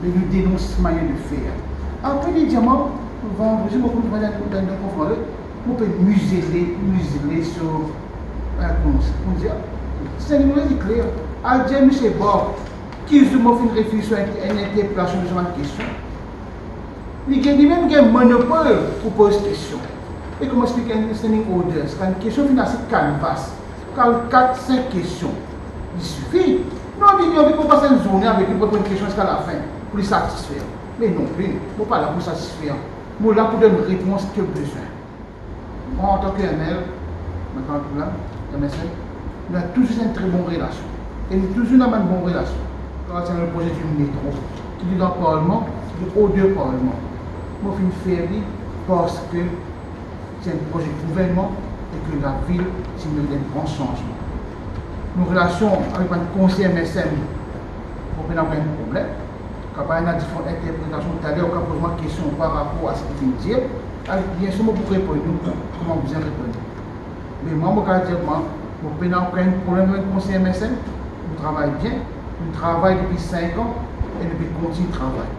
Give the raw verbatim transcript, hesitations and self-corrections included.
Me nou denons manier de fer. Apre li dir mwa, vandredi, mo koumans dan, dan, dan konferans, mo pe mizele, mizele so, eh, koumsa, kouma dir, se enn limez kler. Al dir misie Bob, ki zour mo finn refiz so enn, enn interpelasion, so bann kestion. Li gagn, limem gagn monopol pou poz kestion. E kouma explike enn standing orders, kan kestion finn ase kanvas, kan kat, sink kestion, li sifi. Non, li, li anvi pou pas enn zourne avek li, pou reponn kestion ziska lafin, pou li satisfer. Me non pli, mo pa la pou satisfer. Mo la pou donn repons ki to bizin. Mwa, antan ki M L, mo kan tou la, M S N, nou ena touzour enn tre bon relasion. E nou touzour ena bann bon relasion. Kan ti ena le proze di metro, ki li dan parlman, li o de parlman. Mo finn fer li parski ti enn proze gouvernman e ki lavil ti merit enn gran sanzman. Nou relasion avek bann konsey M S M, mo pena okenn problem. Kapav ena diferan interpretasion, taler ou kapav poz mwa kestion par rapor a seki finn dir, alor, biensir, mo pou reponn ou kouma ou bizin reponn. Me mwa, mo kapav dir mwa, mo pena okenn problem avek konsey M S M, nou travay bien, nou travay depi sink an e nou pe kontign travay.